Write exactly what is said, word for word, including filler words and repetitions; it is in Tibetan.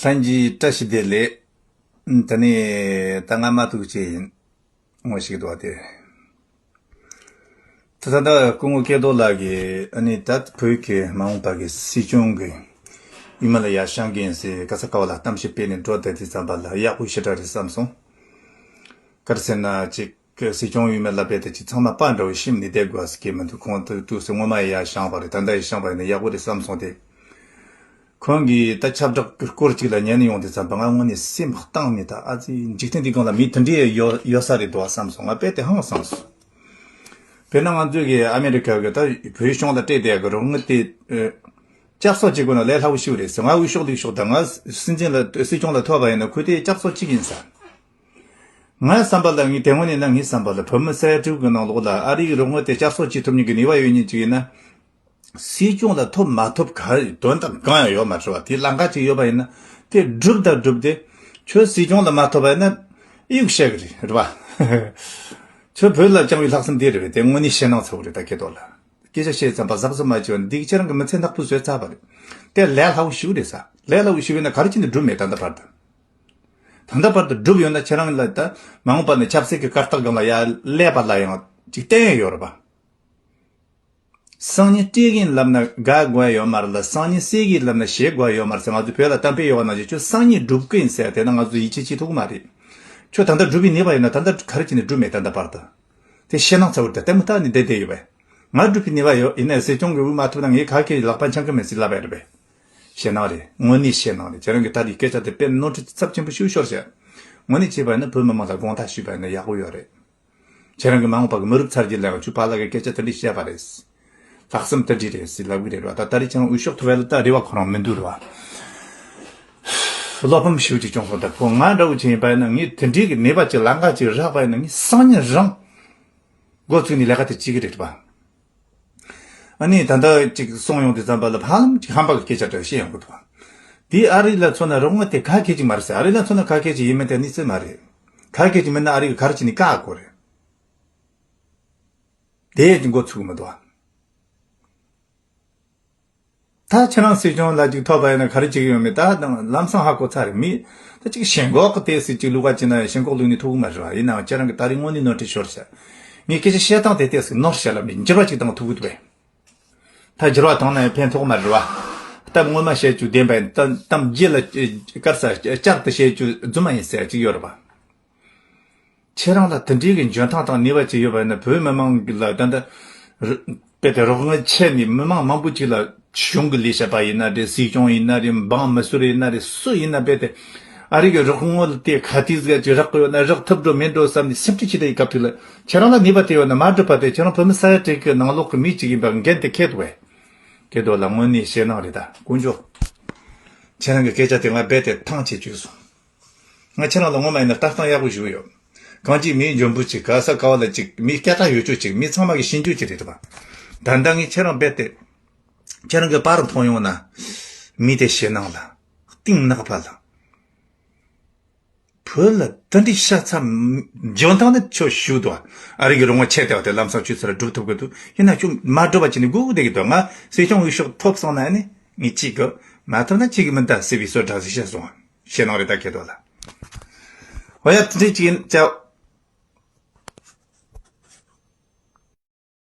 ལྷན་རྒྱས་བཀྲ་ཤིས་བདེ་ལེགས། ད་ནི་ད་ང་མ་ཐུག་ཅེས་ཡིན། ངོ་ཤེས་འདུག་བ་དེ། ད་ད་ད་སྐུ་ངོ་སྐལ་རྡོར་ལགས་ཀྱིས་ཨ་ནི་ད་བོད་ཀྱི་མ་འོངས་པ་གི་སྲིད་སྐྱོང་གི་ཡུལ་མི་ལ་ཡར་བཞེངས་གིན་ཟེར་ག་ས་ག་བ་ལ་གཏམ་བཤད་སྤེལ་ནས་འགྲོ་བསྡད་དུས་ཙམ་པ་ལ་ཡག་པོ་ཞེ་དྲག་རེད་བསམ་སོང་། ག་རེ་ཟེར་ན་ཅིག་སྲིད་སྐྱོང་ཡུལ་མི་ལ་བལྟས་ཏེ་ཅིག་ཚང་མ་པ་འདྲ་བོ་ཤེས་ནས་བསྡད་དགོས་ཟེར་གྱི་མི་འདུག་ཁོང་དུ་དུས་སུ་སྔོན་མ་ཡར་བཞེངས་པ་རེད། ད་ལྟ་ཡར་བཞེངས་པ་ཡིན་ན་ཡག་པོ་རེད་བསམ་སོང་སྟེ། ཁོང་གིས་ད་ཁྱབ་བསྒྲགས་ཀྱི་སྐོར་ཅིག་ལ་ཉན་ཡོང་དུས་ཙམ་པ་ང་དངོས་ནས་སེམས་གཏིང་ནས་ད་ཨ་ཙི་འཇིག་རྟེན་འདིའི་སྒང་ལ་མི་དེ་འདྲའི་ཡོད་ཡོད་ས་རེད་འདུག་བསམ་སོང་། ང་དཔེ་དེ་ཧང་སངས་སོང་། དཔེར་ན་ང་ཚོས་གི་ཨ་མེ་རི་ཁ་གི་ད་བོད་གཞུང་ལ་སྤྲད་བསྡད་གི་རོགས་དངུལ་དེ་ཨ་བསྐྱར་གསོ་བྱེད་དགོས་ན་ལས་སླ་པོ་ཞིག་རེད་ཟེར། ང་འོས་ཤོག་ལུས་ཤོག་དང་ང་སྲིད་འཛིན་ལ་སྲིད་སྐྱོང་ལ་ཐོབ་པ་ཡིན་ན་ཁོས་དེ་བསྐྱར་གསོ་གཅིག་ཡིན་ས། ངའི་བསམ་པ་ལ་ངའི་དེ་སྔོན་ནས་ན་ངའི་བསམ་པ་ལ་བོད་མི་ས་ཡ་དྲུག་གི་ནང་ལོགས་ལ་ཨ་རིའི་རོགས་དངུལ་དེ་བསྐྱར་གསོ་བྱེད་ཐུབ་མཁན་གྱི་ནུས་པ་ཡོད་མཁན་ཅིག་ཡིན་ན། སྲིད་སྐྱོང་ལ་ཐོབ་མ་ཐོབ་ག་དོན་དག་གང་ཡང་ཡོད་མ་རེད་བ། དེ་ལམ་ཁ་ཅིག་ཡོད་པ་ཡིན་ན་དེ་སྒྲུབ་དང་སྒྲུབ་དེ། ཁྱོད་སྲིད་སྐྱོང་ལ་མ་ཐོབ་པ་ཡིན་ན་ཨི་ཡུག་བཤད་གི་རེད་རེད་བ། ཁྱོད་བོད་ལ་བཅངས་པའི་ལྷག་བསམ་དེ་རེད་བས། དེ་དངོས་གནས་ཞེད་སྣང་ཚ་བོ་རེད། ད་སྐལ་རྡོར་ལགས་སྐད་ཆ་བཤད་ཙམ་པ་གཟབ་གཟབ་མ་བྱས་པ་ནི་འདི་གི་ཁྱེད་རང་གི་མི་ཚེ་ནག་པོ་བཟོས་ཚར་བ་རེད། དེ་ལས་སླ་བོ་ཞིག་རེད་ས། ལས་སླ་བོ་ཞིག་ཡིན་ན་ག་རེ་བྱས་ནས་སྒྲུབ་མེད་ད་ལྟ་བར་དུ། ད་ལྟ་བར་དུ་སྒྲུབ་ཡོད་ན་ཁྱེད་རང་ལ་ད་མ་འོངས་པ་ནས་ཆབ་སྲིད་ཀྱི་སྐར་རྟགས་སྒང་ལ་ཡར་སླེབས་པ་ལ་ཡང་ཅིག་བསྟན་ཡོད་རེད་པ། སང་ཉིན་སྤྲད་གིན་ལབ་ན་དགའ་དགོས་ཡོད་མ་རེད་ལ། སང་ཉིན་གསོད་གིན་ལབ་ན་ཞེད་དགོས་ཡོད་མ་རེད་ཟེར། ང་ཚོ་བོད་ལ་གཏམ་དཔེ་ཡོད་པ་ནང་བཞིན་ཁྱོད་སང་ཉིན་སྒྲུབ་གི་ཡིན་ཟེར་དེ་ན་ང་ཚོ་ཡིད་ཆེས་བྱེད་ཐུབ་ཀྱི་མ་རེད། ཁྱོད་ད་ལྟ་སྒྲུབ་པའི་ནུས་པ་ཡོད་ན་ད་ལྟ་ག་རེ་བྱས་ནས་སྒྲུབ་མེད་ད་ལྟ་བར་དུ། དེ་ཞེད་སྣང་ཚ་བོ་རེད། ད་ལྟད་མོ་ལྟ་ནས་བསྡད་བསྡད་ཡོད་པས། ང་སྒྲུབ་པའི་ནུས་པ་ཡོད། ཡིན་ནའི་སྲིད་སྐྱོང་གི་འོས་མ་ཐོབ་ན་ངས་ག་གེ་ལག་པ་འཆང་གི་མེད་ཟེར་ལབ་པ་རེད་པས། ཞེད་སྣང་རེད། དངོས་གནས་ཞེད་སྣང་རེད། ཁྱེད་རང་གི་ད་རེས་སྐད་ཆ་དེ་དཔེ་ནོར་འཁྲུལ་ཚབས་ཆེན་པོ་ཞིག་ཤོར་བྱས། དངོས་གནས་བྱས་པ་ཡིན་ན་བོད་མི་མང་ལ་དགོངས་དག་ཞུས་པ་ཡིན་ན་ཡག་པོ་ཡོད་རེད། ཁྱེད་རང་གི་མ་འོངས་པ་གི་མི་རབས་ཚ་རྒྱུད་ལ་ཡང་ཁྱོད་པཱ་ལགས་ཀྱིས་སྐད་ཆ་དེ་འདྲས་བཤད་པ་རེད། ལྷག་བསམ་དེ་འདྲས་རེད་ཟེར་ལབ་གི་རེད་བ། ད་ད་རེས་ཁྱེད་རང་འོས་ཤོག་ཐོབ་ཡ་ལ་ད་རེ་བ་ཁོ་རང་མི་འདུག་རེད་བ། བློ་ཕམ་ཞེ་པོ་ཅིག་བྱུང་སོང་། ད་ཁོ་ང་འདྲ་བོ་ཅིག་ཡིན་པ་ཡིན་ན་ངས་དེ་འདྲས་ཀྱི་ནད་པ་ཅིག་ལམ་ཁ་ཅིག་རག་པ་ཡིན་ན་ངས་སང་ཉིན་རང་འགོ་བཙུགས་ནས་ལས་ཀ་དེ་བྱེད་ཀྱི་རེད་བ། ཨ་ནི་ད་ལྟ་ཅིག་གསུངས་ཡོང་དུས་ཙམ་པ་ལ་ཧ་ལམ་ཅིག་ཧམ་པ་གི་སྐད་ཆ་འདྲ་བཤད་ཡོང་གི་འདུག་དེ་ཨ་རི་ལ་མཚོན་ན་རོགས་དངུལ་དེ་ག་གེ་ཅིག་མ་རེད་ཟེར། ཨ་རི་ལ་མཚོན་ན་ག་གེ་ཅིག་ཡིན་མིན་དེ་གནས་ཚུལ་མ་རེད། ག་གེ་ཅིག་མིན་ན་ཨ་རི་གི་ག་རེ་བྱས་ནས་བཀག་དགོས་རེད། དེ་ཅིག་འགོ་ཚུགས་མི་འདུག་ད་ཁྱེད་རང་སྲིད་སྐྱོང་ལ་ཅིག་ཐོབ་པ་ཡིན་ན་ག་རེ་བྱེད་ཀྱི་ཡོད་མེད་ད་ལམ་སང་ཧ་གོ་ཚར་རེད། མི་ད་ཅིག་ཞེན་ཁོག་གི་ཏོག་ཙམ་ཅིག་བླུག་པ་བྱས་ན་ཞེན་ཁོག་བླུག་ནས་ཐུབ་ཀྱི་མ་རེད་བ། ཡིན་ནའང་ཁྱེད་རང་གི་ད་རེས་དངོས་གནས་ནོར་འཁྲུལ་ཤོར་ཤག་ངས་སྐད་ཆ་བཤད་སྟངས་དེ་ཏོག་ཙམ་ནོར་ཤག་ལབ་ནས་འགྱུར་བ་ཅིག་བཏང་ཐུབ་ཀྱི་འདུག་པས། ད་འགྱུར་བ་བཏང་ན་ཡང་ཕན་ཐོགས་མ་རེད་བ། གཏམ་སྔོན་མ་བཤད་རྒྱུ་བདེན་པ་ཡིན། གཏམ་གཏམ་རྗེས་ལ་དཀར་ས་བསྐྱར་དུ་བཤད་རྒྱུ་རྫུན་མ་ཡིན་ཟེར་ཅིག་ཡོད་རེད་བ། ཁྱེད་རང་ལ་དེ་འདྲའི་གི་འཇོན་ཐང་དང་ནུས་པ་ཅིག་ཡོད་པ་ཡིན་ན་བོད་མི་མང་ལ་ད་ལྟ་ར་དཔེ་དེ་རོགས་དངུལ་ཆད་ནས་མི་མང་མང་པོ་ཅིག་ལ་གཞུང་གི་ལས་བྱེད་པ་ཡིན་ན་རེད། སྲིད་སྐྱོང་ཡིན་ན་རེད། འབངས་མི་སེར་ཡིན་ན་རེད། སུ་ཡིན་ན་རྦད་དེ་ཨ་རི་གི་རོགས་དངུལ་དེ་ག་དུས་ཟིག་ཅིག་རག་གི་ཡོད་ན་རག་ཐུབ་འགྲོ་མེད་འགྲོ་བསམ་ནས་སེམས་ཁྲལ་བྱེད་བསྡད་ཡི་སྐབས་དེ་ལ་ཁྱེད་རང་ལ་ནུས་པ་དེ་ཡོད་ན་མ་སྒྲུབ་པ་དེ་ཁྱེད་རང་བོད་མི་ས་ཡ་དྲུག་གི་ནང་ལོགས་གི་མི་གཅིག་ཡིན་པ་འགན་དེ་འཁྱེར་འདུག་བས། དེ་དོ་ལ་དངོས་གནས་ཞེད་སྣང་རེད། ད་དཀོན་མཆོག་ཁྱེད་རང་གི་སྐད་ཆ་དེ་ང་རྦད་དེ་ཐང་ཆད་བཅུག་སོང་། ང་ཁྱེད་རང་ལ་ངོ་མ་ཡིན་ན་ལྟ་སྟངས་ཡག་པོ་ཞིག་ཡོད། གང་ཅི་མི་འཇོན་པོ་ཅིག་ག་ས་ག་བ་ལ་ཅིག་མི་སྐད་གྲགས་ཡོད་ཅོག་ཅིག་མི་ཚང་མ་གི་ཤེས་རྒྱུ་ཅིག་རེད་པ། ད་ལྟ་ངས་ཁྱེད་རང་རྦད་དེ་ཁྱེད་རང་གི་པར་མཐོང་ཡོང་ན་མི་དེ་ཞེད་སྣང་ལ་གཏིང་ནག་པ་ལ། བོད་ལ་དེ་འདྲའི་ཤ་ཚ་འཇོན་ཐང་ནི་ཁྱོད་ཞུ་འདུག་ཨ་རི་གི་རོགས་དངུལ་ཆད་བསྡད་པ་དེ་ལམ་སང་ཆུ་ཚོད་ལ་སྒྲུབ་ཐུབ་གི་འདུག་ཡིན་ན་ཁྱོད་མ་སྒྲུབ་པ་བྱས་ནས་སྒུག་སྒུག་བསྡད་ཀྱི་འདུག་ང་སྲིད་སྐྱོང་འོས་ཤོག་ཐོབ་སོང་ན་ནི་ངས་གཅིག་གི་མ་ཐོབ་ན་གཅིག་གི་མིན་ད་ཟེར་བའི་བཟོ་འདྲ་ཞིག་བཤད་སོང་། ཞེད་སྣང་རེད་ད་ཁྱེད་དོ་ལ། འོ་ཡ་དེ་འདྲའི་གཅིག་ཡིན་ཅག